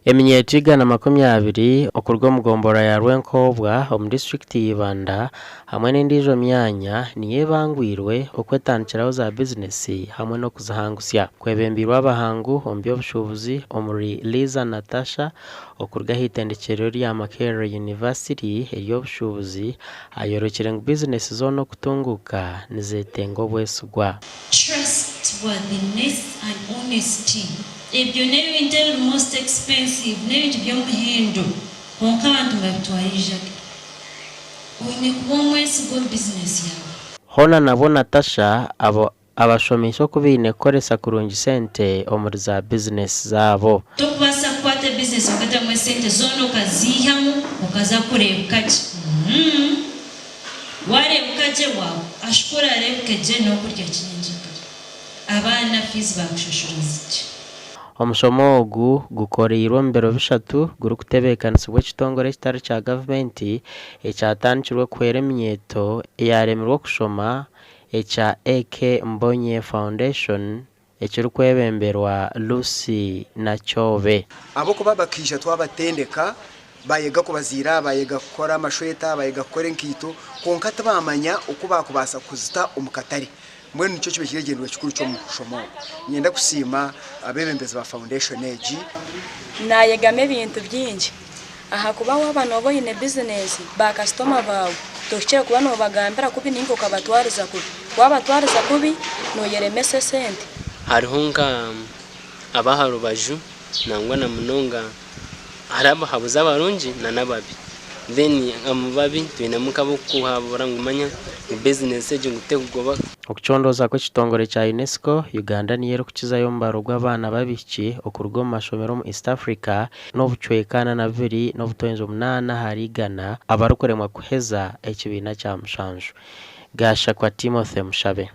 Eminyeeto 120 okuruga omu gombolola ya Rwenkobwa omu disiturikiti ya Ibanda hamwe n'endiijo myanya niyo ebangwirwe okwetandikiraho za bizinesi hamwe n'okuzihangusya. Kwebembeirwe abahangu omu by'obushuubuzi omuri Liza Natasha okuruga ah'itendekyero rya Makerere University ery'obushuubuzi ayorekire ngu bizinesi zoona okutunguuka nizetenga obwesigwa. Trustworthiness and honesty ebyo n'ebintu ebiri most expensive, n'ebintu by'omuhendo kwonka abantu nibabitwara ijage. Oine kuba omwesigwa omu bizinesi yaawe. Hoona nabwo Natasha abo abashomeise oku baine kukoresa kurungi sente omuri za bizinesi zaabo. Tokubaasa kukwata bizinesi okatamu esente zoona okaziihamu okaza kureebeka gye. Waareebeka gye waashuka orareebeke gye n'okurya kinyenkyakare. Abaana fiizi baakushashura zigye. Omushomo ogu gukoreirwe omu biro bishatu gurikutebeekanisibwa ekitongore ekitari kya gavumenti ekyatandikirwe kuhwera eminyeeto eyaaremirwe okushoma ekya AK Mbonye Foundation ekirikwebemberwa Lucy Nakyobe. Ahabw'okuba bakaija twabatendeka, bayega kubaziira, bayega kukora amashweta, bayega kukora enkaito, kwonka tibamanya oku baakubaasa kuzita omu katare. Mbwenu nikyo kiba kiri ekigyendererwa kikuru ky'omushomo ogu. Niinyenda kusiima abeebembezi ba foundation egi. Naayegamu ebintu bingi ahakuba waaba nooba oine bizinesi, baakasitoma baawe tohikire kuba noobagambira kubi nainga okabatwariza kubi. Waabatwariza kubi, nooyeremesa esente. Hariho nka ab'aha rubaju nangwa na munonga hariho abahabuzi abarungi n'ababi. Then omu babi twinemu nk'abarikukuhabura ngu manya ngu bizinesi egi ngu tekugoba. Okucondooza kw'ekitongore kya UNESCO, Uganda niyo erikukizayo omubaro gw'abaana b'abaishiki okuruga omu mashomero omu East Africa n'obucweka 42.8 ahabarikuremwa kuheza ekibiina kya mushanju. Gashakwa Timothy Mushabe.